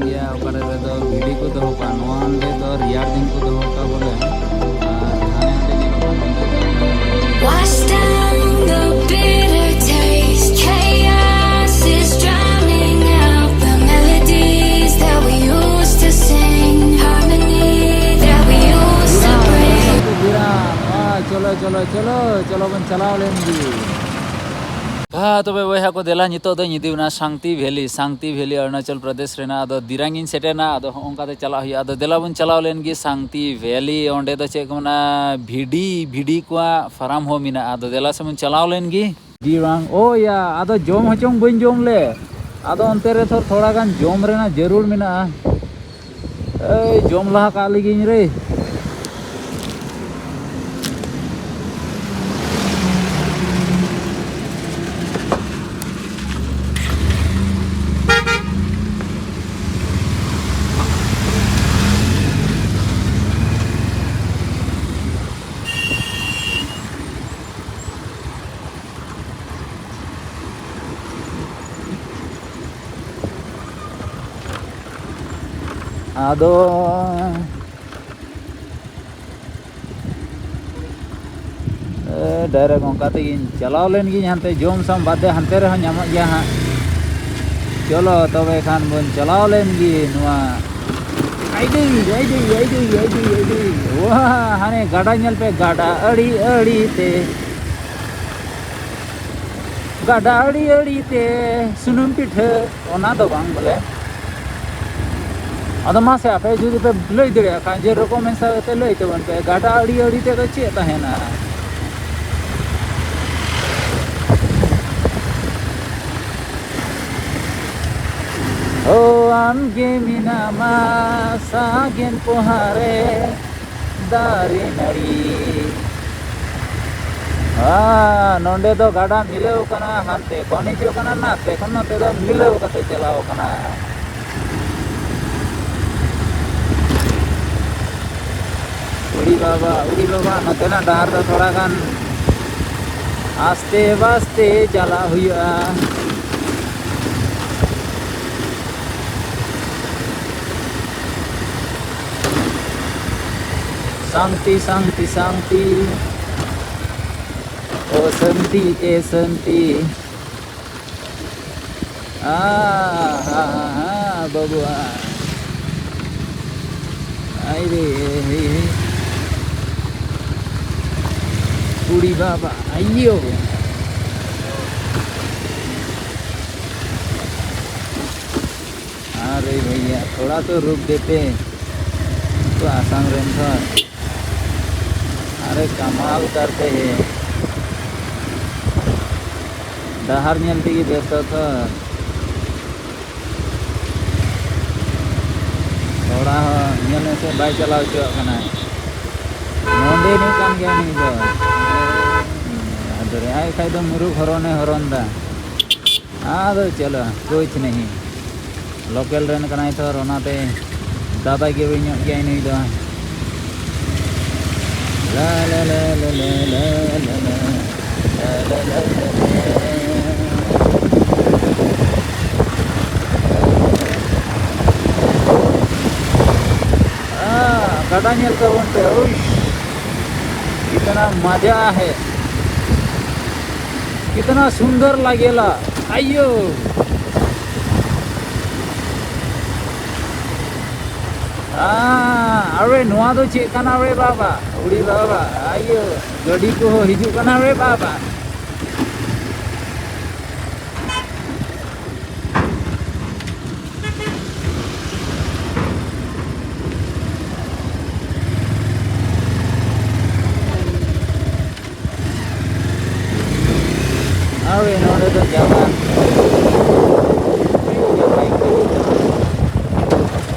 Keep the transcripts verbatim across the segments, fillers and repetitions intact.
ᱜᱮᱭᱟ, ᱚᱠᱟ ᱨᱮᱫᱚ ᱵᱷᱤᱰᱤ ᱠᱚ ᱫᱚᱦᱚ ᱠᱟᱜᱼᱟ, ᱱᱚᱣᱟ ᱚᱸᱰᱮ ᱫᱚ ᱨᱮᱭᱟᱲ ᱫᱤᱱ ᱠᱚ ᱫᱚᱦᱚ ᱠᱟᱜᱼᱟ ᱵᱚᱞᱮ᱾ ᱟᱨ ᱦᱟᱱᱮ ᱦᱟᱸᱰᱮ ᱧᱮᱞᱚᱜ ᱠᱟᱱ ᱚᱸᱰᱮ ᱫᱚ Wash down the bitter taste. Chaos is drowning out the melodies that we used to sing. Harmony that we used to bring. ᱪᱚᱞᱚ, ᱪᱚᱞᱚ, ᱪᱚᱞᱚ, ᱪᱚᱞᱚ ᱵᱚᱱ ᱪᱟᱞᱟᱣ ᱞᱮᱱ ᱜᱮ᱾ ᱦᱮᱸ, ᱛᱚᱵᱮ ᱵᱚᱭᱦᱟ ᱠᱚ, ᱫᱮᱞᱟ, ᱱᱤᱛᱚᱜ ᱫᱚᱧ ᱤᱫᱤ ᱵᱚᱱᱟ ᱥᱟᱝᱛᱤ ᱵᱷᱮᱞᱤ, ᱥᱟᱝᱛᱤ ᱵᱷᱮᱞᱤ, ᱚᱨᱩᱱᱟᱪᱚᱞ ᱯᱨᱚᱫᱮᱥ ᱨᱮᱱᱟᱜ᱾ ᱟᱫᱚ ᱫᱤᱨᱟᱝ ᱤᱧ ᱥᱮᱴᱮᱨᱱᱟ, ᱟᱫᱚ ᱦᱚᱸᱜᱼᱚ ᱱᱚᱝᱠᱟ ᱛᱮ ᱪᱟᱞᱟᱜ ᱦᱩᱭᱩᱜᱼᱟ᱾ ᱟᱫᱚ ᱫᱮᱞᱟ ᱵᱚᱱ ᱪᱟᱞᱟᱣ ᱞᱮᱱ ᱜᱮ ᱥᱟᱝᱛᱤ ᱵᱷᱮᱞᱤ, ᱚᱸᱰᱮ ᱫᱚ ᱪᱮᱫ ᱠᱚ ᱢᱮᱱᱟ, ᱵᱷᱤᱰᱤ, ᱵᱷᱤᱰᱤ ᱠᱚᱣᱟᱜ ᱯᱷᱟᱨᱟᱢ ᱦᱚᱸ ᱢᱮᱱᱟᱜᱼᱟ᱾ ᱟᱫᱚ ᱫᱮᱞᱟ ᱥᱮ ᱵᱚᱱ ᱪᱟᱞᱟᱣ ᱞᱮᱱ ᱜᱮ᱾ ᱜᱮ ᱵᱟᱝ, ᱳᱭᱟ, ᱟᱫᱚ ᱡᱚᱢ ᱦᱚᱪᱚᱝ ᱵᱟᱹᱧ ᱡᱚᱢ ᱞᱮ, ᱟᱫᱚ ᱚᱱᱛᱮ ᱨᱮ ᱛᱷᱚ-, ᱛᱷᱚᱲᱟ ᱜᱟᱱ ᱡᱚᱢ ᱨᱮᱱᱟᱜ ᱡᱟᱹᱨᱩᱲ ᱢᱮᱱᱟᱜᱼᱟ᱾ ᱮᱭ, ᱡᱚᱢ ᱞᱟᱦᱟ ᱠᱟᱜ ᱞᱮᱜᱤᱧ ᱨᱮ᱾ ᱟᱫᱚ ᱮ, direct ᱚᱱᱠᱟ ᱛᱮᱜᱤᱧ ᱪᱟᱞᱟᱣ ᱞᱮᱱ ᱜᱤᱧ ᱦᱟᱱᱛᱮ ᱡᱚᱢ ᱥᱟᱢ ᱵᱟᱫᱮ, ᱦᱟᱱᱛᱮ ᱨᱮᱦᱚᱸ ᱧᱟᱢᱚᱜ ᱜᱮᱭᱟ ᱦᱟᱸᱜ᱾ ᱪᱚᱞᱚ ᱛᱚᱵᱮ ᱠᱷᱟᱱ ᱵᱚᱱ ᱪᱟᱞᱟᱣ ᱞᱮᱱ ᱜᱮ ᱱᱚᱣᱟ᱾ ID, ID, ID, ID, ID. ᱣᱟᱦ, ᱦᱟᱱᱮ ᱜᱟᱰᱟ ᱧᱮᱞ ᱯᱮ, ᱜᱟᱰᱟ ᱟᱲᱮ ᱟᱲᱮ ᱛᱮ᱾ ᱜᱟᱰᱟ ᱟᱲᱮ ᱟᱲᱮ ᱛᱮ ᱥᱩᱱᱩᱢ ᱯᱤᱴᱷᱟᱹ, ᱚᱱᱟ ᱫᱚ ᱵᱟᱝ ᱵᱚᱞᱮ᱾ ᱟᱫᱚ ᱢᱟᱥᱮ ᱟᱯᱮ ᱡᱩᱫᱤ ᱯᱮ ᱞᱟᱹᱭ ᱫᱟᱲᱮᱭᱟᱜ ᱠᱷᱟᱱ, ᱡᱮᱨᱚᱠᱚᱢ ᱦᱤᱥᱟᱹᱵ ᱛᱮ ᱞᱟᱹᱭ ᱛᱟᱵᱚᱱ ᱯᱮ, ᱜᱟᱰᱟ ᱟᱲᱮ ᱟᱲᱮ ᱛᱮᱫᱚ ᱪᱮᱫ ᱛᱟᱦᱮᱱᱟ? ᱳ ᱟᱢᱜᱮ ᱢᱮᱱᱟᱢᱟ ᱥᱟᱜᱮᱱ ᱯᱚᱦᱟ ᱨᱮ, ᱫᱟᱨᱮ ᱱᱟᱹᱲᱤ᱾ ᱦᱮᱸ, ᱱᱚᱸᱰᱮ ᱫᱚ ᱜᱟᱰᱟ ᱢᱤᱞᱟᱹᱣ ᱠᱟᱱᱟ, ᱦᱟᱱᱛᱮ ᱠᱷᱚᱱ ᱦᱤᱡᱩᱜ ᱠᱟᱱᱟ, ᱱᱟᱛᱮ ᱠᱷᱚᱱ ᱱᱚᱛᱮ ᱫᱚ ᱢᱤᱞᱟᱹᱣ ᱠᱟᱛᱮ ᱪᱟᱞᱟᱣ ᱠᱟᱱᱟ᱾ ᱩᱲᱤ ᱵᱟᱵᱟ, ᱩᱲᱤ ᱵᱟᱵᱟ, ᱱᱚᱛᱮᱱᱟᱜ ᱰᱟᱦᱟᱨ ᱫᱚ ᱛᱷᱚᱲᱟ ᱜᱟᱱ ᱟᱥᱛᱮ ᱵᱟᱥᱛᱮ ᱪᱟᱞᱟᱜ ᱦᱩᱭᱩᱜᱼᱟ᱾ ᱥᱟᱱᱛᱤ, ᱥᱟᱱᱛᱤ, ᱥᱟᱱᱛᱤ᱾ ᱚ ᱥᱟᱱᱛᱤ, ᱮ ᱥᱟᱱᱛᱤ᱾ ᱟ, ᱦᱟ, ᱦᱟ, ᱦᱟ, ᱵᱟᱵᱩᱣᱟ᱾ ᱟᱭ ᱨᱮ, ᱦᱮ, ᱦᱮ᱾ ᱠᱩᱲᱤ ᱵᱟᱵᱟ, ᱟᱭᱳ᱾ ᱟᱨᱮ ᱵᱷᱟᱭᱭᱟ, ᱛᱷᱚᱲᱟ ᱛᱚ ᱨᱩᱠ ᱫᱮᱛᱮ᱾ ᱛᱚ ᱟᱥᱟᱢ ᱨᱮᱱ ᱛᱚ᱾ ᱟᱨᱮ ᱠᱟᱢᱟᱞ ᱠᱟᱨᱛᱮ ᱦᱮ᱾ ᱰᱟᱦᱟᱨ ᱧᱮᱞ ᱛᱮᱜᱮ ᱵᱮᱥᱛᱚ ᱛᱚ᱾ ᱛᱷᱚᱲᱟ ᱦᱚᱸ ᱧᱮᱞ ᱢᱮᱥᱮ, ᱵᱟᱭ ᱪᱟᱞᱟᱣ ᱦᱚᱪᱚᱣᱟᱜ ᱠᱟᱱᱟ᱾ ᱱᱚᱰᱮᱱᱤᱡ ᱠᱟᱱ ᱜᱮᱭᱟ ᱱᱩᱭ ᱫᱚ᱾ ᱟᱫᱚ ᱨᱮᱦᱟᱭ ᱠᱷᱟᱡ ᱫᱚ ᱢᱩᱨᱩᱠ ᱦᱚᱨᱚᱱᱮ ᱦᱚᱨᱚᱱ ᱫᱟ᱾ ᱟᱫᱚ ᱪᱚᱞᱚ, ᱠᱩᱪ ᱱᱟᱦᱤ᱾ ᱞᱳᱠᱮᱞ ᱨᱮᱱ ᱠᱟᱱᱟᱭ ᱛᱚ, ᱟᱨ ᱚᱱᱟᱛᱮ ᱫᱟᱫᱟᱜᱤᱨᱤ ᱧᱚᱜ ᱜᱮᱭᱟᱭ ᱱᱩᱭ ᱫᱚ᱾ ᱞᱟ, ᱞᱟ, ᱞᱟ, ᱞᱟ᱾ ᱦᱮᱸ, ᱜᱟᱰᱟ ᱧᱮᱞ ᱛᱟᱵᱚᱱ ᱯᱮ᱾ ᱩᱭ, ᱠᱤᱛᱱᱟ ᱢᱟᱡᱟ ᱦᱮ, ᱠᱤᱛᱱᱟ ᱥᱩᱱᱫᱚᱨ ᱞᱟᱜᱮᱞᱟ᱾ ᱟᱭᱳ᱾ ᱟᱨᱮ, ᱱᱚᱣᱟ ᱫᱚ ᱪᱮᱫ ᱠᱟᱱᱟ ᱨᱮ ᱵᱟᱵᱟ? ᱩᱲᱤ ᱵᱟᱵᱟ, ᱟᱭᱳ, ᱜᱟᱹᱰᱤ ᱠᱚᱦᱚᱸ ᱦᱤᱡᱩᱜ ᱠᱟᱱᱟ ᱨᱮ ᱵᱟᱵᱟ᱾ ᱟᱨᱮ, ᱱᱚᱰᱮ ᱫᱚ ᱡᱟᱢᱟ᱾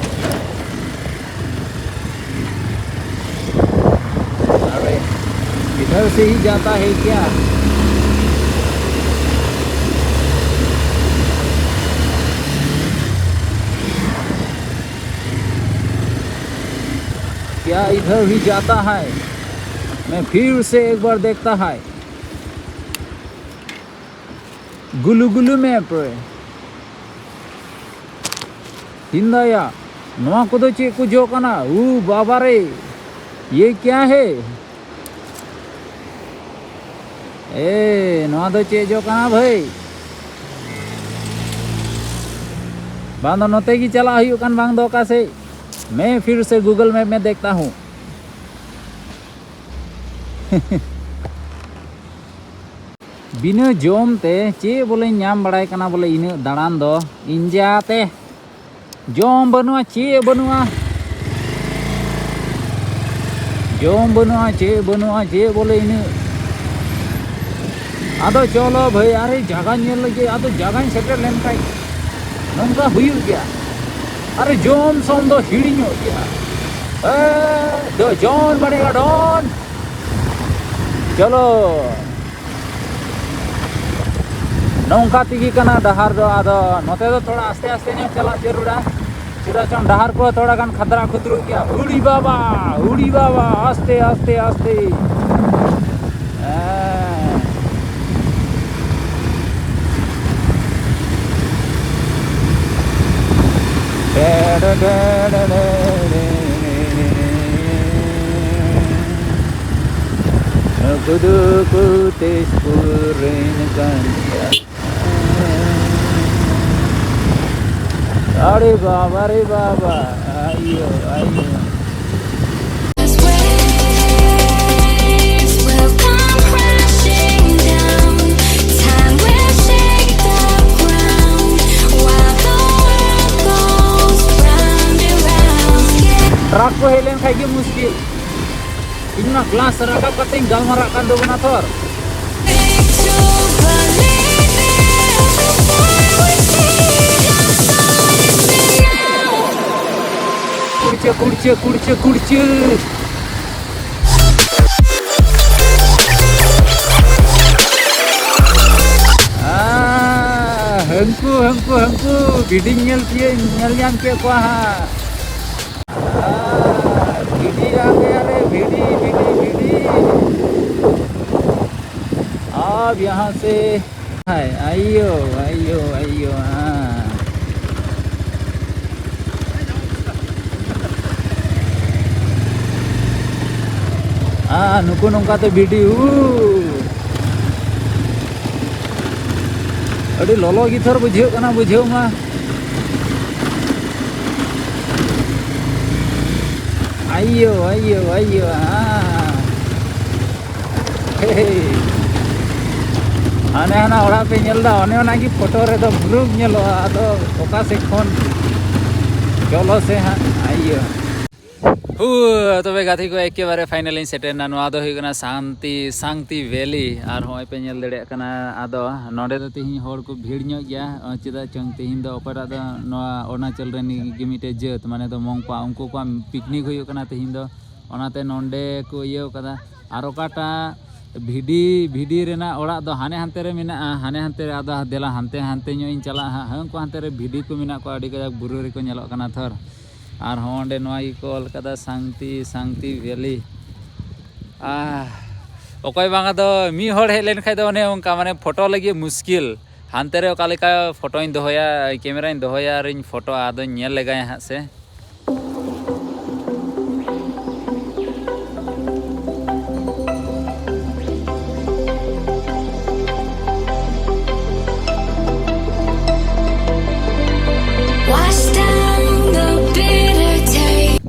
अरे, इधर से ही जाता है क्या? क्या इधर ही जाता है? मैं फिर से एक बार देखता है। गुलू गुलू मैप रे। ᱦᱤᱱᱫᱟᱭᱟ, ᱱᱚᱣᱟ ᱠᱚᱫᱚ ᱪᱮᱫ ᱠᱚ ᱡᱚ ᱠᱟᱱᱟ? ᱩ ᱵᱟᱵᱟ ᱨᱮ! ये क्या है? ᱮ, ᱱᱚᱣᱟ ᱫᱚ ᱪᱮᱫ ᱡᱚ ᱠᱟᱱᱟ ᱵᱷᱟᱹᱭ? ᱵᱟᱝ ᱫᱚ ᱱᱚᱛᱮ ᱜᱮ ᱪᱟᱞᱟᱜ ᱦᱩᱭᱩᱜ ᱠᱟᱱ, ᱵᱟᱝ ᱫᱚ ᱚᱠᱟ ᱥᱮᱫ? मैं फिर से Google Map में देखता हूँ। ᱵᱤᱱᱟᱹ ᱡᱚᱢ ᱛᱮ ᱪᱮᱫ ᱵᱚᱞᱮᱧ ᱧᱟᱢ ᱵᱟᱲᱟᱭ ᱠᱟᱱᱟ ᱵᱚᱞᱮ, ᱤᱱᱟᱹᱜ ᱫᱟᱬᱟᱱ ᱫᱚ ᱤᱧᱡᱟ ᱛᱮ᱾ ᱡᱚᱢ ᱵᱟᱹᱱᱩᱜᱼᱟ, ᱪᱮᱫ ᱵᱟᱹᱱᱩᱜᱼᱟ, ᱡᱚᱢ ᱵᱟᱹᱱᱩᱜᱼᱟ, ᱪᱮᱫ ᱵᱟᱹᱱᱩᱜᱼᱟ, ᱪᱮᱫ ᱵᱚᱞᱮ ᱤᱱᱟᱹᱜ᱾ ᱟᱫᱚ ᱪᱚᱞᱚ ᱵᱷᱟᱹᱭ, ᱟᱨᱮ ᱡᱟᱭᱜᱟ ᱧᱮᱞ ᱞᱟᱹᱜᱤᱫ, ᱟᱫᱚ ᱡᱟᱭᱜᱟᱧ ᱥᱮᱴᱮᱨ ᱞᱮᱱᱠᱷᱟᱡ ᱱᱚᱝᱠᱟ ᱦᱩᱭᱩᱜ ᱜᱮᱭᱟ᱾ ᱟᱨᱮ ᱡᱚᱢ ᱥᱚᱢ ᱫᱚ ᱦᱤᱲᱤᱧᱚᱜ ᱜᱮᱭᱟ᱾ ᱮ, ᱫᱚ ᱡᱚᱢ ᱵᱟᱲᱮ ᱰᱚᱱ᱾ ᱪᱚᱞᱚ᱾ ᱱᱚᱝᱠᱟ ᱛᱮᱜᱮ ᱠᱟᱱᱟ ᱰᱟᱦᱟᱨ ᱫᱚ᱾ ᱟᱫᱚ ᱱᱚᱛᱮ ᱫᱚ ᱛᱷᱚᱲᱟ ᱟᱥᱛᱮ ᱟᱥᱛᱮ ᱧᱚᱜ ᱪᱟᱞᱟᱜ ᱡᱟᱹᱨᱩᱲᱟ, ᱪᱮᱫᱟᱜ ᱪᱚᱝ ᱰᱟᱦᱟᱨ ᱠᱚ ᱛᱷᱚᱲᱟ ᱜᱟᱱ ᱠᱷᱟᱛᱨᱟ ᱠᱷᱩᱛᱨᱩᱜ ᱜᱮᱭᱟ᱾ ᱩᱲᱤ ᱵᱟᱵᱟ, ᱩᱲᱤ ᱵᱟᱵᱟ, ᱟᱥᱛᱮ, ᱟᱥᱛᱮ, ᱟᱥᱛᱮ᱾ ᱦᱮᱸ᱾ ᱱᱩᱠᱩ ᱫᱚᱠᱚ ᱛᱮᱡᱽᱯᱩᱨ ᱨᱮᱱ ᱠᱟᱱ ᱜᱮᱭᱟ᱾ ᱟᱨᱮ ᱵᱟᱵᱟ ᱨᱮ ᱵᱟᱵᱟ, ᱟᱭᱳ, ᱟᱭᱳ᱾ Waves will come crashing down. Time will shake the ground while the world goes round and round. Yeah. Truck ᱠᱚ ᱦᱮᱡ ᱞᱮᱱ ᱠᱷᱟᱡ ᱜᱮ ᱢᱩᱥᱠᱤᱞ᱾ ᱤᱧ ᱢᱟ ᱜᱞᱟᱥ ᱨᱟᱠᱟᱵ ᱠᱟᱛᱮᱧ ᱜᱟᱞᱢᱟᱨᱟᱜ ᱠᱟᱱ ᱛᱟᱵᱚᱱᱟ ᱛᱷᱚᱨ᱾ ᱠᱩᱲᱪᱟᱹ, ᱠᱩᱲᱪᱟᱹ, ᱠᱩᱲᱪᱟᱹ, ᱠᱩᱲᱪᱟᱹ᱾ ᱟᱸ, ᱦᱟᱹᱱᱠᱩ, ᱦᱟᱹᱱᱠᱩ, ᱦᱟᱹᱱᱠᱩ, ᱵᱷᱤᱰᱤᱧ ᱧᱮᱞ ᱠᱮᱫ, ᱧᱮᱞ ᱧᱟᱢ ᱠᱮᱫ ᱠᱚᱣᱟ ᱦᱟᱸᱜ᱾ ᱟᱨ ᱵᱷᱤᱰᱤ ᱨᱟᱜ ᱮᱫᱟ ᱨᱮ, ᱵᱷᱤᱰᱤ, ᱵᱷᱤᱰᱤ, ᱵᱷᱤᱰᱤ᱾ ab यहाँ से, ᱦᱟᱭ, ᱟᱭᱳ, ᱟᱭᱳ, ᱟᱭᱳ, ᱦᱮᱸ᱾ ᱟᱨ ᱱᱩᱠᱩ ᱱᱚᱝᱠᱟᱛᱮ ᱵᱷᱤᱰᱤ, ᱩ, ᱟᱹᱰᱤ ᱞᱚᱞᱚ ᱜᱮ ᱛᱷᱚᱨ ᱵᱩᱡᱷᱟᱹᱜ ᱠᱟᱱᱟ ᱵᱩᱡᱷᱟᱹᱣ ᱢᱟ᱾ ᱟᱭᱳ, ᱟᱭᱳ, ᱟᱭᱳ, ᱦᱮᱸ᱾ ᱦᱮᱸ᱾ ᱦᱟᱱᱮ ᱦᱟᱱᱟ ᱚᱲᱟᱜ ᱯᱮ ᱧᱮᱞ ᱮᱫᱟ, ᱚᱱᱮ ᱚᱱᱟ ᱜᱮ ᱯᱷᱳᱴᱳ ᱨᱮᱫᱚ ᱵᱷᱩᱨᱩᱠ ᱧᱮᱞᱚᱜᱼᱟ᱾ ᱟᱫᱚ ᱚᱠᱟ ᱥᱮᱫ ᱠᱷᱚᱱ ᱪᱚᱞᱚ ᱥᱮ ᱦᱟᱸᱜ, ᱟᱭᱳ᱾ ᱦᱩ, ᱛᱚᱵᱮ ᱜᱟᱛᱮ ᱠᱚ, ᱮᱠᱮᱵᱟᱨᱮ ᱯᱷᱟᱭᱱᱟᱞ ᱤᱧ ᱥᱮᱴᱮᱨ ᱮᱱᱟ᱾ ᱱᱚᱣᱟ ᱫᱚ ᱦᱩᱭᱩᱜ ᱠᱟᱱᱟ ᱥᱟᱱᱛᱤ, ᱥᱟᱱᱛᱤ ᱵᱷᱮᱞᱤ᱾ ᱟᱨ ᱦᱚᱸᱜᱼᱚᱭ ᱯᱮ ᱧᱮᱞ ᱫᱟᱲᱮᱭᱟᱜ ᱠᱟᱱᱟ, ᱟᱫᱚ ᱱᱚᱸᱰᱮ ᱫᱚ ᱛᱮᱦᱮᱧ ᱦᱚᱲ ᱠᱚ ᱵᱷᱤᱲ ᱧᱚᱜ ᱜᱮᱭᱟ᱾ ᱪᱮᱫᱟᱜ ᱪᱚᱝ, ᱛᱮᱦᱮᱧ ᱫᱚ ᱚᱠᱟᱴᱟᱜ ᱫᱚ ᱱᱚᱣᱟ ᱚᱨᱩᱱᱟᱪᱚᱞ ᱨᱮᱱ ᱜᱮ ᱢᱤᱫᱴᱮᱡ ᱡᱟᱹᱛ, ᱢᱟᱱᱮ ᱫᱚ ᱢᱚᱝᱯᱟ, ᱩᱱᱠᱩ ᱠᱚᱣᱟᱜ ᱯᱤᱠᱱᱤᱠ ᱦᱩᱭᱩᱜ ᱠᱟᱱᱟ ᱛᱮᱦᱮᱧ ᱫᱚ, ᱚᱱᱟᱛᱮ ᱱᱚᱸᱰᱮ ᱠᱚ ᱤᱭᱟᱹᱣ ᱠᱟᱫᱟ᱾ ᱟᱨ ᱚᱠᱟᱴᱟᱜ ᱵᱷᱤᱰᱤ, ᱵᱷᱤᱰᱤ ᱨᱮᱱᱟᱜ ᱚᱲᱟᱜ ᱫᱚ ᱦᱟᱱᱮ ᱦᱟᱱᱛᱮ ᱨᱮ ᱢᱮᱱᱟᱜᱼᱟ, ᱦᱟᱱᱮ ᱦᱟᱱᱛᱮ ᱨᱮ, ᱟᱫᱚ ᱫᱮᱞᱟ ᱦᱟᱱᱛᱮ, ᱦᱟᱱᱛᱮ ᱧᱚᱜ ᱤᱧ ᱪᱟᱞᱟᱜᱼᱟ ᱦᱟᱸᱜ᱾ ᱦᱟᱹᱱᱠᱩ ᱦᱟᱱᱛᱮ ᱨᱮ ᱵᱷᱤᱰᱤ ᱠᱚ ᱢᱮᱱᱟᱜ ᱠᱚᱣᱟ, ᱟᱹᱰᱤ ᱠᱟᱡᱟᱠ ᱵᱩᱨᱩ ᱨᱮᱠᱚ ᱧᱮᱞᱚᱜ ᱠᱟᱱᱟ ᱛᱷᱚᱨ᱾ ᱟᱨ ᱦᱚᱸ ᱚᱸᱰᱮ ᱱᱚᱣᱟ ᱜᱮᱠᱚ ᱚᱞ ᱠᱟᱫᱟ, ᱥᱟᱱᱛᱤ, ᱥᱟᱱᱛᱤ ᱵᱷᱮᱞᱤ᱾ ᱟᱦ, ᱚᱠᱚᱭ ᱵᱟᱝ, ᱟᱫᱚ ᱢᱤᱫ ᱦᱚᱲ ᱦᱮᱡ ᱞᱮᱱᱠᱷᱟᱡ ᱫᱚ ᱚᱱᱮ ᱚᱱᱠᱟ, ᱢᱟᱱᱮ, ᱯᱷᱳᱴᱳ ᱞᱟᱹᱜᱤᱫ ᱢᱩᱥᱠᱤᱞ᱾ ᱦᱟᱱᱛᱮ ᱨᱮ ᱚᱠᱟ ᱞᱮᱠᱟ ᱯᱷᱳᱴᱳᱧ ᱫᱚᱦᱚᱭᱟ, ᱠᱮᱢᱮᱨᱟᱧ ᱫᱚᱦᱚᱭᱟ ᱟᱨᱤᱧ ᱯᱷᱳᱴᱳᱜᱼᱟ, ᱟᱫᱚᱧ ᱧᱮᱞ ᱞᱮᱜᱟᱭᱟ ᱦᱟᱸᱜ ᱥᱮ᱾ Wash down the bitter taste.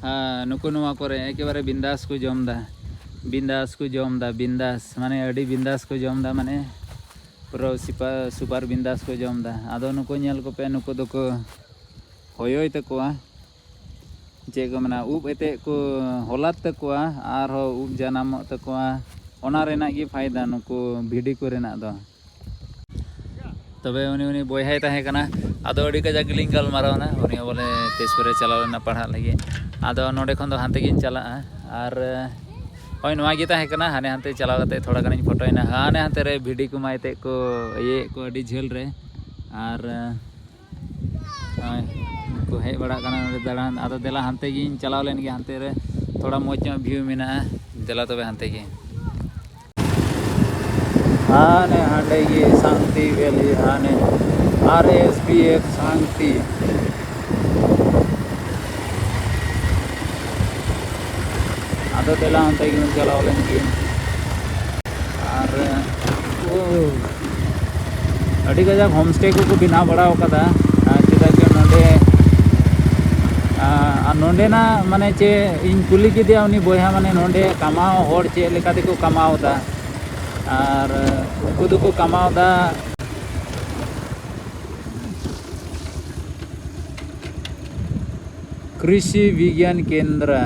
ᱦᱮᱸ, ᱱᱩᱠᱩ ᱱᱚᱣᱟ ᱠᱚᱨᱮ ᱮᱠᱮᱵᱟᱨᱮ ᱵᱤᱱᱫᱟᱥ ᱠᱚ ᱡᱚᱢ ᱮᱫᱟ, ᱵᱤᱱᱫᱟᱥ ᱠᱚ ᱡᱚᱢ ᱮᱫᱟ, ᱵᱤᱱᱫᱟᱥ, ᱢᱟᱱᱮ ᱟᱹᱰᱤ ᱵᱤᱱᱫᱟᱥ ᱠᱚ ᱡᱚᱢ ᱮᱫᱟ, ᱢᱟᱱᱮ ᱯᱩᱨᱟᱹ ᱥᱤᱯᱟ-, ᱥᱩᱯᱟᱨ ᱵᱤᱱᱫᱟᱥ ᱠᱚ ᱡᱚᱢ ᱮᱫᱟ᱾ ᱟᱫᱚ ᱱᱩᱠᱩ ᱧᱮᱞ ᱠᱚᱯᱮ, ᱱᱩᱠᱩ ᱫᱚᱠᱚ ᱦᱚᱭᱚᱭ ᱛᱟᱠᱚᱣᱟ, ᱪᱮᱫ ᱠᱚ ᱢᱮᱱᱟ, ᱩᱵ ᱮᱛᱮᱫ ᱠᱚ ᱦᱚᱞᱟᱫ ᱛᱟᱠᱚᱣᱟ, ᱟᱨᱦᱚᱸ ᱩᱵ ᱡᱟᱱᱟᱢᱚᱜ ᱛᱟᱠᱚᱣᱟ᱾ ᱚᱱᱟ ᱨᱮᱱᱟᱜ ᱜᱮ ᱯᱷᱟᱭᱫᱟ ᱱᱩᱠᱩ ᱵᱷᱤᱰᱤ ᱠᱚᱨᱮᱱᱟᱜ ᱫᱚ᱾ ᱛᱚᱵᱮ ᱩᱱᱤ, ᱩᱱᱤ ᱵᱚᱭᱦᱟᱭ ᱛᱟᱦᱮᱸ ᱠᱟᱱᱟ, ᱟᱫᱚ ᱟᱹᱰᱤ ᱠᱟᱡᱟᱠ ᱜᱮᱞᱤᱧ ᱜᱟᱞᱢᱟᱨᱟᱣ ᱮᱱᱟ᱾ ᱩᱱᱤ ᱦᱚᱸ ᱵᱚᱞᱮ ᱛᱮᱡᱽᱯᱩᱨᱮ ᱪᱟᱞᱟᱣ ᱞᱮᱱᱟ ᱯᱟᱲᱦᱟᱜ ᱞᱟᱹᱜᱤᱫ᱾ ᱟᱫᱚ ᱱᱚᱸᱰᱮ ᱠᱷᱚᱱ ᱫᱚ ᱦᱟᱱᱛᱮ ᱜᱤᱧ ᱪᱟᱞᱟᱜᱼᱟ, ᱟᱨ ᱦᱳᱭ, ᱱᱚᱣᱟ ᱜᱮ ᱛᱟᱦᱮᱸ ᱠᱟᱱᱟ᱾ ᱦᱟᱱᱮ ᱦᱟᱱᱛᱮ ᱪᱟᱞᱟᱣ ᱠᱟᱛᱮ ᱛᱷᱚᱲᱟ ᱜᱟᱱᱤᱧ ᱯᱷᱳᱴᱳᱭᱮᱱᱟ᱾ ᱦᱟᱱᱮ ᱦᱟᱱᱛᱮ ᱨᱮ ᱵᱷᱤᱰᱤ ᱠᱚ ᱢᱟ ᱮᱛᱮᱫ ᱠᱚ ᱤᱭᱟᱹᱭᱮᱫ ᱠᱚ ᱟᱹᱰᱤ ᱡᱷᱟᱹᱞ ᱨᱮ, ᱟᱨ ᱦᱳᱭ, ᱩᱱᱠᱩ ᱦᱮᱡ ᱵᱟᱲᱟᱜ ᱠᱟᱱᱟ ᱱᱚᱰᱮ ᱫᱟᱬᱟᱱ᱾ ᱟᱫᱚ ᱫᱮᱞᱟ ᱦᱟᱱᱛᱮ ᱜᱤᱧ ᱪᱟᱞᱟᱣ ᱞᱮᱱ ᱜᱮ, ᱦᱟᱱᱛᱮ ᱨᱮ ᱛᱷᱚᱲᱟ ᱢᱚᱡᱽ ᱧᱚᱜ ᱵᱷᱤᱭᱩ ᱢᱮᱱᱟᱜᱼᱟ᱾ ᱫᱮᱞᱟ ᱛᱚᱵᱮ ᱦᱟᱱᱛᱮ ᱜᱮ᱾ ᱦᱟᱱᱮ ᱦᱟᱸᱰᱮ ᱜᱮ ᱥᱟᱱᱛᱤ ᱵᱷᱮᱞᱤ, ᱦᱟᱱᱮ ᱟᱨ ᱮᱥ ᱵᱤ ᱮᱯᱷ ᱥᱟᱱᱛᱤ᱾ ᱟᱫᱚ ᱫᱮᱞᱟ ᱚᱱᱛᱮ ᱜᱮᱵᱚᱱ ᱪᱟᱞᱟᱣ ᱞᱮᱱ ᱜᱮ᱾ ᱟᱨ ᱳ, ᱟᱹᱰᱤ ᱠᱟᱡᱟᱠ ᱦᱳᱢ ᱥᱴᱮ ᱠᱚᱠᱚ ᱵᱮᱱᱟᱣ ᱵᱟᱲᱟ ᱟᱠᱟᱫᱟ᱾ ᱟᱨ ᱪᱮᱫᱟᱜ ᱪᱮ ᱱᱚᱰᱮ ᱟᱨ ᱱᱚᱰᱮᱱᱟᱜ ᱢᱟᱱᱮ ᱪᱮᱫ ᱤᱧ ᱠᱩᱞᱤ ᱠᱮᱫᱮᱭᱟ ᱩᱱᱤ ᱵᱚᱭᱦᱟ, ᱢᱟᱱᱮ ᱱᱚᱰᱮ ᱠᱟᱢᱟᱣ ᱦᱚᱲ ᱪᱮᱫ ᱞᱮᱠᱟ ᱛᱮᱠᱚ ᱠᱟᱢᱟᱣ ᱮᱫᱟ? ᱟᱨ ᱩᱱᱠᱩ ᱫᱚᱠᱚ ᱠᱟᱢᱟᱣ ᱮᱫᱟ ᱠᱨᱤᱥᱤ ᱵᱤᱜᱽᱭᱟᱱ ᱠᱮᱱᱫᱨᱟ᱾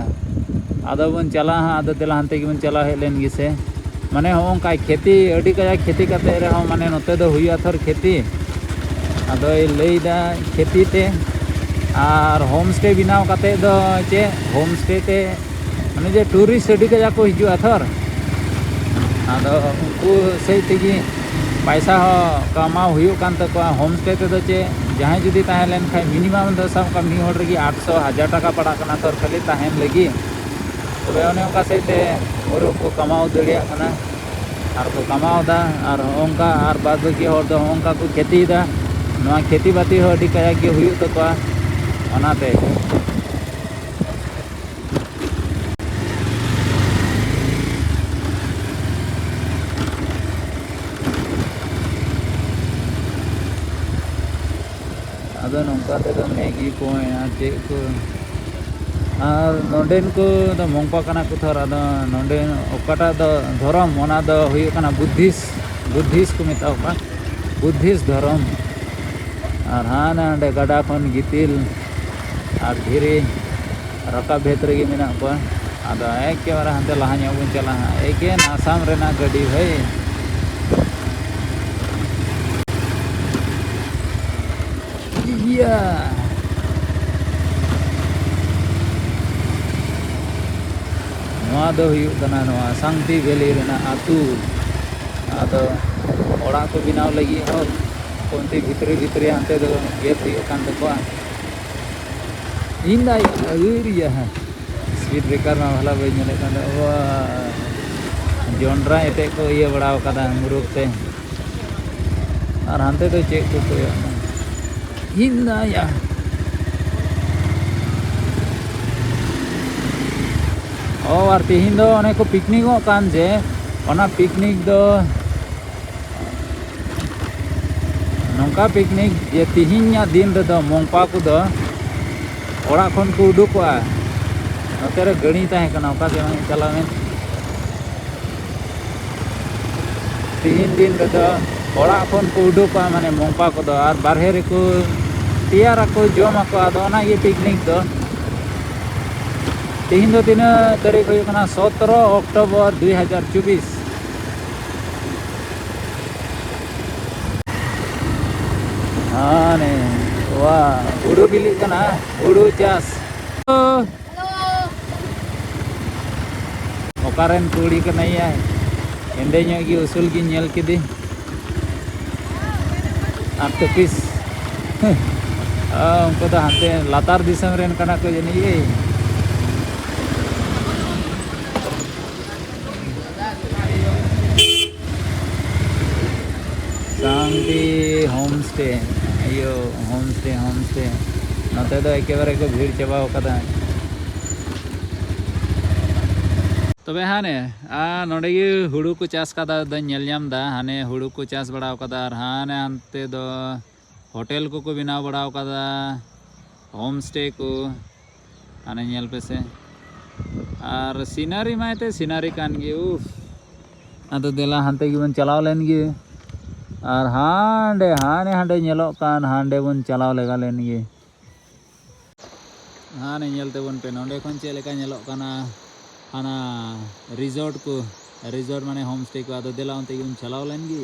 ᱟᱫᱚ ᱵᱚᱱ ᱪᱟᱞᱟᱜᱼᱟ ᱦᱟᱸᱜ, ᱟᱫᱚ ᱫᱮᱞᱟ ᱦᱟᱱᱛᱮ ᱜᱮᱵᱚᱱ ᱪᱟᱞᱟᱣ ᱦᱮᱡ ᱞᱮᱱ ᱜᱮᱥᱮ᱾ ᱢᱟᱱᱮ ᱦᱚᱸᱜᱼᱚ ᱱᱚᱝᱠᱟ ᱠᱷᱮᱛᱤ, ᱟᱹᱰᱤ ᱠᱟᱡᱟᱠ ᱠᱷᱮᱛᱤ ᱠᱟᱛᱮ ᱨᱮᱦᱚᱸ ᱢᱟᱱᱮ ᱱᱚᱛᱮ ᱫᱚ ᱦᱩᱭᱩᱜᱼᱟ ᱛᱷᱚᱨ ᱠᱷᱮᱛᱤ᱾ ᱟᱫᱚᱭ ᱞᱟᱹᱭᱫᱟ ᱠᱷᱮᱛᱤ ᱛᱮ ᱟᱨ ᱦᱳᱢ ᱥᱴᱮ ᱵᱮᱱᱟᱣ ᱠᱟᱛᱮ ᱫᱚ ᱪᱮᱫ ᱦᱳᱢ ᱥᱴᱮ ᱛᱮ ᱢᱟᱱᱮ ᱡᱮ ᱴᱩᱨᱤᱥᱴ ᱟᱹᱰᱤ ᱠᱟᱡᱟᱠ ᱠᱚ ᱦᱤᱡᱩᱜᱼᱟ ᱛᱷᱚᱨ᱾ ᱟᱫᱚ ᱩᱱᱠᱩ ᱥᱮᱫ ᱛᱮᱜᱮ ᱯᱟᱭᱥᱟ ᱦᱚᱸ ᱠᱟᱢᱟᱣ ᱦᱩᱭᱩᱜ ᱠᱟᱱ ᱛᱟᱠᱚᱣᱟ᱾ ᱦᱳᱢ ᱥᱴᱮ ᱛᱮᱫᱚ ᱪᱮᱫ ᱡᱟᱦᱟᱸᱭ ᱡᱩᱫᱤ ᱛᱟᱦᱮᱸ ᱞᱮᱱ ᱠᱷᱟᱱ ᱢᱤᱱᱤᱢᱟᱢ ᱫᱚ ᱥᱟᱵ ᱠᱟᱜ ᱢᱤᱫ ᱦᱚᱲ ᱨᱮᱜᱮ ᱟᱴᱥᱚ ᱦᱟᱡᱟᱨ ᱴᱟᱠᱟ ᱯᱟᱲᱟᱜ ᱠᱟᱱᱟ ᱛᱷᱚᱨ ᱠᱷᱟᱹᱞᱤ ᱛᱟᱦᱮᱱ ᱞᱟᱹᱜᱤᱫ᱾ ᱛᱚᱵᱮ ᱚᱱᱮ ᱚᱱᱠᱟ ᱥᱮᱫ ᱛᱮ ᱢᱩᱨᱩᱠ ᱠᱚ ᱠᱟᱢᱟᱣ ᱫᱟᱲᱮᱭᱟᱜ ᱠᱟᱱᱟ ᱟᱨ ᱠᱚ ᱠᱟᱢᱟᱣ ᱮᱫᱟ᱾ ᱟᱨ ᱦᱚᱸᱜᱼᱚ ᱱᱚᱝᱠᱟ ᱟᱨ ᱵᱟᱫᱽ ᱵᱟᱹᱠᱤ ᱦᱚᱲ ᱫᱚ ᱦᱚᱸᱜᱼᱚ ᱱᱚᱝᱠᱟ ᱠᱚ ᱠᱷᱮᱛᱤᱭᱮᱫᱟ᱾ ᱱᱚᱣᱟ ᱠᱷᱮᱛᱤ ᱵᱟᱹᱛᱤ ᱦᱚᱸ ᱟᱹᱰᱤ ᱠᱟᱡᱟᱠ ᱜᱮ ᱦᱩᱭᱩᱜ ᱛᱟᱠᱚᱣᱟ᱾ ᱚᱱᱟᱛᱮ ᱟᱫᱚ ᱱᱚᱝᱠᱟ ᱛᱮᱫᱚ ᱢᱮᱜᱤ ᱠᱚ ᱟᱨ ᱪᱮᱫ ᱠᱚ, ᱟᱨ ᱱᱚᱰᱮᱱ ᱠᱚ ᱫᱚ ᱢᱚᱝᱯᱟ ᱠᱟᱱᱟ ᱠᱚ ᱛᱷᱚᱨ᱾ ᱟᱫᱚ ᱱᱚᱰᱮ ᱚᱠᱟᱴᱟᱜ ᱫᱚ ᱫᱷᱚᱨᱚᱢ, ᱚᱱᱟ ᱫᱚ ᱦᱩᱭᱩᱜ ᱠᱟᱱᱟ ᱵᱩᱫᱽᱫᱷᱤᱥᱴ, ᱵᱩᱫᱽᱫᱷᱤᱥᱴ ᱠᱚ ᱢᱮᱛᱟᱣ ᱠᱚᱣᱟ, ᱵᱩᱫᱽᱫᱷᱤᱥᱴ ᱫᱷᱚᱨᱚᱢ᱾ ᱟᱨ ᱦᱟᱱᱮ ᱦᱟᱸᱰᱮ ᱜᱟᱰᱟ ᱠᱷᱚᱱ ᱜᱤᱛᱤᱞ ᱟᱨ ᱫᱷᱤᱨᱤ ᱨᱟᱠᱟᱵ ᱵᱷᱮᱫ ᱨᱮᱜᱮ ᱢᱮᱱᱟᱜ ᱠᱚᱣᱟ᱾ ᱟᱫᱚ ᱮᱠᱮᱵᱟᱨᱮ ᱦᱟᱱᱛᱮ ᱞᱟᱦᱟ ᱧᱚᱜ ᱵᱚᱱ ᱪᱟᱞᱟᱜᱼᱟ ᱦᱟᱸᱜ᱾ ᱮᱠᱮᱱ ᱟᱥᱟᱢ ᱨᱮᱱᱟᱜ ᱜᱟᱹᱰᱤ ᱵᱷᱟᱹᱭ᱾ ᱤᱭᱟᱹ᱾ ᱱᱚᱣᱟ ᱫᱚ ᱦᱩᱭᱩᱜ ᱠᱟᱱᱟ ᱱᱚᱣᱟ ᱥᱟᱝᱛᱤ ᱵᱷᱮᱞᱤ ᱨᱮᱱᱟᱜ ᱟᱹᱛᱩ᱾ ᱟᱫᱚ ᱚᱲᱟᱜ ᱠᱚ ᱵᱮᱱᱟᱣ ᱞᱟᱹᱜᱤᱫ ᱦᱚᱸ ᱚᱱᱛᱮ ᱵᱷᱤᱛᱨᱤ ᱵᱷᱤᱛᱨᱤ ᱦᱟᱱᱛᱮ ᱫᱚ ᱜᱮᱫ ᱦᱩᱭᱩᱜ ᱠᱟᱱ ᱛᱟᱠᱚᱣᱟ᱾ ᱤᱧ ᱫᱚ ᱟᱹᱣᱨᱤᱭᱟ ᱦᱟᱸᱜ᱾ ᱥᱯᱤᱰ ᱵᱨᱮᱠᱟᱨ ᱢᱟ ᱵᱷᱟᱞᱟ ᱵᱟᱹᱧ ᱧᱮᱞᱮᱫ ᱠᱟᱱ ᱛᱟᱦᱮᱸᱫ᱾ ᱚ, ᱡᱚᱱᱰᱨᱟ ᱮᱱᱛᱮᱫ ᱠᱚ ᱤᱭᱟᱹ ᱵᱟᱲᱟ ᱟᱠᱟᱫᱟ ᱢᱩᱨᱩᱠ ᱛᱮ᱾ ᱟᱨ ᱦᱟᱱᱛᱮ ᱫᱚ ᱪᱮᱫ ᱠᱚ ᱠᱚᱭᱚᱜ ᱫᱟ? ᱤᱧ ᱫᱚ ᱭᱟ᱾ ᱚ, ᱟᱨ ᱛᱤᱦᱤᱧ ᱫᱚ ᱚᱱᱮ ᱠᱚ ᱯᱤᱠᱱᱤᱠᱚᱜ ᱠᱟᱱ, ᱡᱮ ᱚᱱᱟ ᱯᱤᱠᱱᱤᱠ ᱫᱚ ᱱᱚᱝᱠᱟ ᱯᱤᱠᱱᱤᱠ ᱡᱮ ᱛᱤᱦᱤᱧᱟᱜ ᱫᱤᱱ ᱨᱮᱫᱚ ᱢᱚᱝᱯᱟ ᱠᱚᱫᱚ ᱚᱲᱟᱜ ᱠᱷᱚᱱ ᱠᱚ ᱩᱰᱩᱠᱚᱜᱼᱟ᱾ ᱱᱚᱛᱮ ᱨᱮ ᱜᱟᱹᱲᱤ ᱛᱟᱦᱮᱸ ᱠᱟᱱᱟ, ᱚᱠᱟ ᱛᱮ ᱵᱟᱝ ᱪᱟᱞᱟᱣᱮᱱ᱾ ᱛᱤᱦᱤᱧ ᱫᱤᱱ ᱨᱮᱫᱚ ᱚᱲᱟᱜ ᱠᱷᱚᱱ ᱠᱚ ᱩᱰᱩᱠᱚᱜᱼᱟ, ᱢᱟᱱᱮ ᱢᱚᱝᱯᱟ ᱠᱚᱫᱚ, ᱟᱨ ᱵᱟᱨᱦᱮ ᱨᱮᱠᱚ ᱛᱮᱭᱟᱨᱟᱠᱚ, ᱡᱚᱢᱟᱠᱚ᱾ ᱟᱫᱚ ᱚᱱᱟᱜᱮ ᱯᱤᱠᱱᱤᱠ ᱫᱚ᱾ ᱛᱤᱦᱤᱧ ᱫᱚ ᱛᱤᱱᱟᱹᱜ ᱛᱟᱹᱨᱤᱠᱷ ᱦᱩᱭᱩᱜ ᱠᱟᱱᱟ? ᱥᱚᱛᱨᱚ ᱚᱠᱴᱳᱵᱚᱨ ᱫᱩᱭ ᱦᱟᱡᱟᱨ ᱪᱚᱵᱵᱤᱥ᱾ ᱦᱟᱱᱮ, ᱣᱟ, ᱦᱩᱲᱩ ᱵᱤᱞᱤᱜ ᱠᱟᱱᱟ, ᱦᱩᱲᱩ ᱪᱟᱥ᱾ ᱚᱠᱟᱨᱮᱱ ᱠᱩᱲᱤ ᱠᱟᱱᱟᱭᱟ? ᱦᱮᱸᱫᱮ ᱧᱚᱜ ᱜᱮ, ᱩᱥᱩᱞ ᱜᱤᱧ ᱧᱮᱞ ᱠᱮᱫᱮ᱾ ᱟᱨ ᱛᱚ ᱯᱤᱥ᱾ ᱚ, ᱩᱱᱠᱩ ᱫᱚ ᱦᱟᱱᱛᱮ ᱞᱟᱛᱟᱨ ᱫᱤᱥᱚᱢ ᱨᱮᱱ ᱠᱟᱱᱟ ᱠᱚ ᱡᱟᱹᱱᱤᱡ ᱮ᱾ ᱥᱟᱱᱛᱤ ᱦᱳᱢ ᱥᱴᱮ, ᱤᱭᱟᱹ, ᱦᱳᱢ ᱥᱴᱮ, ᱦᱳᱢ ᱥᱴᱮ᱾ ᱱᱚᱛᱮ ᱫᱚ ᱮᱠᱮᱵᱟᱨᱮ ᱠᱚ ᱵᱷᱤᱲ ᱪᱟᱵᱟᱣ ᱠᱟᱫᱟ᱾ ᱛᱚᱵᱮ ᱦᱟᱱᱮ, ᱟᱨ ᱱᱚᱸᱰᱮ ᱜᱮ ᱦᱩᱲᱩ ᱠᱚ ᱪᱟᱥ ᱠᱟᱫᱟ, ᱫᱚᱧ ᱧᱮᱞ ᱧᱟᱢ ᱫᱟ᱾ ᱦᱟᱱᱮ ᱦᱩᱲᱩ ᱠᱚ ᱪᱟᱥ ᱵᱟᱲᱟᱣ ᱠᱟᱫᱟ, ᱟᱨ ᱦᱟᱱᱮ ᱦᱟᱱᱛᱮ ᱫᱚ ᱦᱳᱴᱮᱞ ᱠᱚᱠᱚ ᱵᱮᱱᱟᱣ ᱵᱟᱲᱟᱣ ᱠᱟᱫᱟ, ᱦᱳᱢ ᱥᱴᱮ ᱠᱚ᱾ ᱦᱟᱱᱮ ᱧᱮᱞ ᱯᱮᱥᱮ᱾ ᱟᱨ ᱥᱤᱱᱟᱨᱤ ᱢᱟ ᱮᱱᱛᱮ ᱥᱤᱱᱟᱨᱤ ᱠᱟᱱ ᱜᱮ, ᱩᱯᱷ᱾ ᱟᱫᱚ ᱫᱮᱞᱟ ᱦᱟᱱᱛᱮ ᱜᱮᱵᱚᱱ ᱪᱟᱞᱟᱣ ᱞᱮᱱ ᱜᱮ᱾ ᱟᱨ ᱦᱟᱸᱰᱮ, ᱦᱟᱱᱮ ᱦᱟᱸᱰᱮ ᱧᱮᱞᱚᱜ ᱠᱟᱱ, ᱦᱟᱸᱰᱮ ᱵᱚᱱ ᱪᱟᱞᱟᱣ ᱞᱮᱜᱟ ᱞᱮᱱ ᱜᱮ᱾ ᱦᱟᱱᱮ ᱧᱮᱞ ᱛᱟᱵᱚᱱ ᱯᱮ, ᱱᱚᱸᱰᱮ ᱠᱷᱚᱱ ᱪᱮᱫ ᱞᱮᱠᱟ ᱧᱮᱞᱚᱜ ᱠᱟᱱᱟ ᱦᱟᱱᱟ ᱨᱤᱥᱚᱨᱴ ᱠᱚ, ᱨᱤᱥᱚᱨᱴ ᱢᱟᱱᱮ ᱦᱳᱢ ᱥᱴᱮ ᱠᱚ᱾ ᱟᱫᱚ ᱫᱮᱞᱟ ᱚᱱᱛᱮ ᱜᱮᱵᱚᱱ ᱪᱟᱞᱟᱣ ᱞᱮᱱ ᱜᱮ᱾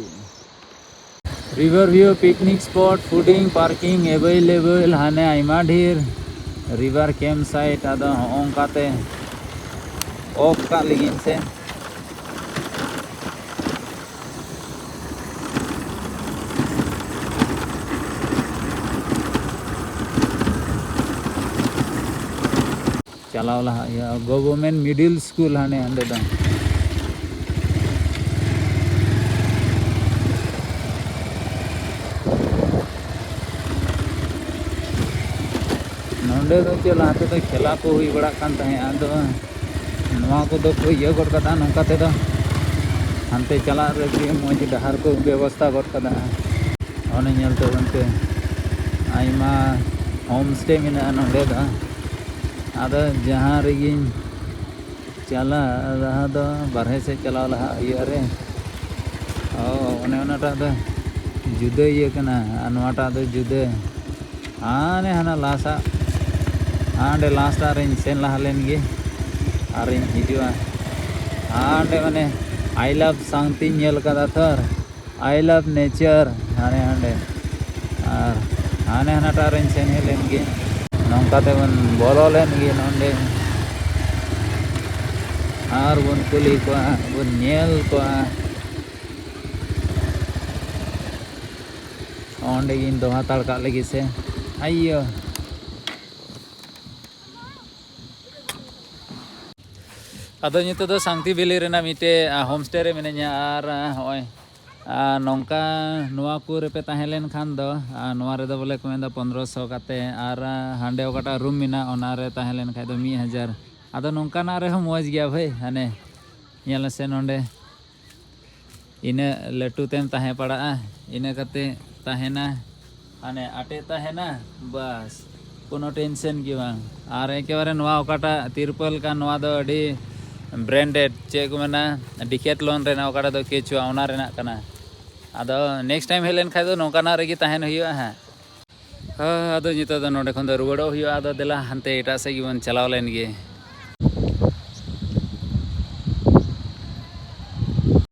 River view picnic spot, fooding, parking available, ᱦᱟᱱᱮ ᱟᱭᱢᱟ ᱰᱷᱮᱨ river camp site᱾ ᱟᱫᱚ ᱦᱚᱸᱜᱼᱚ ᱱᱚᱝᱠᱟᱛᱮ ᱚᱯᱷ ᱠᱟᱜ ᱞᱟᱹᱜᱤᱫ ᱥᱮ᱾ ᱪᱟᱞᱟᱣ ᱞᱟᱦᱟᱜ ᱦᱩᱭᱩᱜᱼᱟ᱾ Government Middle School ᱦᱟᱱᱮ ᱦᱟᱸᱰᱮ ᱫᱚ᱾ ᱱᱚᱸᱰᱮ ᱫᱚ ᱪᱮᱫ ᱞᱟᱦᱟ ᱛᱮᱫᱚ ᱠᱷᱮᱞᱟ ᱠᱚ ᱦᱩᱭ ᱵᱟᱲᱟᱜ ᱠᱟᱱ ᱛᱟᱦᱮᱸᱫ, ᱟᱫᱚ ᱱᱚᱣᱟ ᱠᱚᱫᱚ ᱠᱚ ᱤᱭᱟᱹ ᱜᱚᱫ ᱠᱟᱫᱟ ᱱᱚᱝᱠᱟ ᱛᱮᱫᱚ, ᱦᱟᱱᱛᱮ ᱪᱟᱞᱟᱜ ᱨᱮᱜᱮ ᱢᱚᱡᱽ ᱰᱟᱦᱟᱨ ᱠᱚ ᱵᱮᱵᱚᱥᱛᱷᱟ ᱜᱚᱫ ᱠᱟᱫᱟ᱾ ᱚᱱᱮ ᱧᱮᱞ ᱛᱟᱵᱚᱱ ᱯᱮ, ᱟᱭᱢᱟ ᱦᱳᱢ ᱥᱴᱮ ᱢᱮᱱᱟᱜᱼᱟ ᱱᱚᱸᱰᱮ ᱫᱚ᱾ ᱟᱫᱚ ᱡᱟᱦᱟᱸ ᱨᱮᱜᱮᱧ ᱪᱟᱞᱟᱜ, ᱞᱟᱦᱟ ᱫᱚ ᱵᱟᱨᱦᱮ ᱥᱮᱫ ᱪᱟᱞᱟᱣ ᱞᱟᱦᱟᱜ ᱦᱩᱭᱩᱜᱼᱟ ᱨᱮ᱾ ᱚ, ᱚᱱᱮ ᱚᱱᱟᱴᱟᱜ ᱫᱚ ᱡᱩᱫᱟᱹ ᱤᱭᱟᱹ ᱠᱟᱱᱟ, ᱟᱨ ᱱᱚᱣᱟᱴᱟᱜ ᱫᱚ ᱡᱩᱫᱟᱹ᱾ ᱦᱟᱱᱮ ᱦᱟᱱᱟ ᱞᱟᱦᱟᱥᱟᱜ, ᱦᱟᱸᱰᱮ ᱞᱟᱦᱟᱥᱟᱜ ᱨᱮᱧ ᱥᱮᱱ ᱞᱟᱦᱟ ᱞᱮᱱ ᱜᱮ, ᱟᱨᱤᱧ ᱦᱤᱡᱩᱜᱼᱟ᱾ ᱦᱟᱸᱰᱮ ᱢᱟᱱᱮ I love ᱥᱟᱝᱛᱤᱧ ᱧᱮᱞ ᱠᱟᱫᱟ ᱛᱷᱚᱨ, I love nature ᱦᱟᱱᱮ ᱦᱟᱸᱰᱮ᱾ ᱟᱨ ᱦᱟᱱᱮ ᱦᱟᱱᱟᱴᱟᱜ ᱨᱮᱧ ᱥᱮᱱ ᱦᱮᱡ ᱞᱮᱱ ᱜᱮ᱾ ᱱᱚᱝᱠᱟ ᱛᱮᱵᱚᱱ ᱵᱚᱞᱚ ᱞᱮᱱ ᱜᱮ ᱱᱚᱸᱰᱮ, ᱟᱨ ᱵᱚᱱ ᱠᱩᱞᱤ ᱠᱚᱣᱟ, ᱵᱚᱱ ᱧᱮᱞ ᱠᱚᱣᱟ᱾ ᱚᱸᱰᱮ ᱜᱤᱧ ᱫᱚᱦᱚ ᱦᱟᱛᱟᱲ ᱠᱟᱜ ᱞᱟᱹᱜᱤᱫ ᱥᱮ᱾ ᱟᱭᱳ᱾ ᱟᱫᱚ ᱱᱤᱛᱚᱜ ᱫᱚ ᱥᱟᱝᱛᱤ ᱵᱷᱮᱞᱤ ᱨᱮᱱᱟᱜ ᱢᱤᱫᱴᱮᱡ, ᱟ, ᱦᱳᱢ ᱥᱴᱮ ᱨᱮ ᱢᱤᱱᱟᱹᱧᱟ᱾ ᱟᱨ, ᱟ, ᱦᱚᱸᱜᱼᱚᱭ, ᱟ, ᱱᱚᱝᱠᱟ ᱱᱚᱣᱟ ᱠᱚ ᱨᱮᱯᱮ ᱛᱟᱦᱮᱸ ᱞᱮᱱ ᱠᱷᱟᱱ ᱫᱚ, ᱟ, ᱱᱚᱣᱟ ᱨᱮᱫᱚ ᱵᱚᱞᱮ ᱠᱚ ᱢᱮᱱᱫᱟ ᱯᱚᱱᱨᱚᱥᱚ ᱠᱟᱛᱮ, ᱟᱨ, ᱟ, ᱦᱟᱸᱰᱮ ᱚᱠᱟᱴᱟᱜ ᱨᱩᱢ ᱢᱮᱱᱟᱜᱼᱟ ᱚᱱᱟ ᱨᱮ ᱛᱟᱦᱮᱸ ᱞᱮᱱ ᱠᱷᱟᱡ ᱫᱚ ᱢᱤᱫ ᱦᱟᱡᱟᱨ᱾ ᱟᱫᱚ ᱱᱚᱝᱠᱟᱱᱟᱜ ᱨᱮᱦᱚᱸ ᱢᱚᱡᱽ ᱜᱮᱭᱟ ᱵᱷᱟᱹᱭ, ᱦᱟᱱᱮ ᱧᱮᱞ ᱢᱮᱥᱮ ᱱᱚᱸᱰᱮ᱾ ᱤᱱᱟᱹᱜ ᱞᱟᱹᱴᱩ ᱛᱮᱢ ᱛᱟᱦᱮᱸ ᱯᱟᱲᱟᱜᱼᱟ, ᱤᱱᱟᱹ ᱠᱟᱛᱮ ᱛᱟᱦᱮᱱᱟ, ᱦᱟᱱᱮ ᱟᱴᱮᱫ ᱛᱟᱦᱮᱱᱟ, ᱵᱟᱥ, ᱠᱳᱱᱳ ᱴᱮᱱᱥᱮᱱ ᱜᱮ ᱵᱟᱝ᱾ ᱟᱨ ᱮᱠᱮᱵᱟᱨᱮ ᱱᱚᱣᱟ ᱚᱠᱟᱴᱟᱜ ᱛᱤᱨᱯᱚᱞ ᱠᱟᱱ, ᱱᱚᱣᱟ ᱫᱚ ᱟᱹᱰᱤ ᱵᱨᱮᱱᱰᱮᱰ, ᱪᱮᱫ ᱠᱚ ᱢᱮᱱᱟ, ᱰᱤᱠᱮᱛᱷᱞᱚᱱ ᱨᱮᱱᱟᱜ ᱚᱠᱟᱴᱟᱜ ᱫᱚ ᱠᱮᱪᱩᱣᱟ, ᱚᱱᱟ ᱨᱮᱱᱟᱜ ᱠᱟᱱᱟ᱾ ᱟᱫᱚ ᱱᱮᱠᱥᱴ ᱴᱟᱭᱤᱢ ᱦᱮᱡ ᱞᱮᱱ ᱠᱷᱟᱡ ᱫᱚ ᱱᱚᱝᱠᱟᱱᱟᱜ ᱨᱮᱜᱮ ᱛᱟᱦᱮᱱ ᱦᱩᱭᱩᱜᱼᱟ ᱦᱟᱸᱜ᱾ ᱦᱮᱸ, ᱟᱫᱚ ᱱᱤᱛᱚᱜ ᱫᱚ ᱱᱚᱸᱰᱮ ᱠᱷᱚᱱ ᱫᱚ ᱨᱩᱣᱟᱹᱲᱚᱜ ᱦᱩᱭᱩᱜᱼᱟ᱾ ᱟᱫᱚ ᱫᱮᱞᱟ ᱦᱟᱱᱛᱮ ᱮᱴᱟᱜ ᱥᱮᱫ ᱜᱮᱵᱚᱱ ᱪᱟᱞᱟᱣ ᱞᱮᱱ ᱜᱮ᱾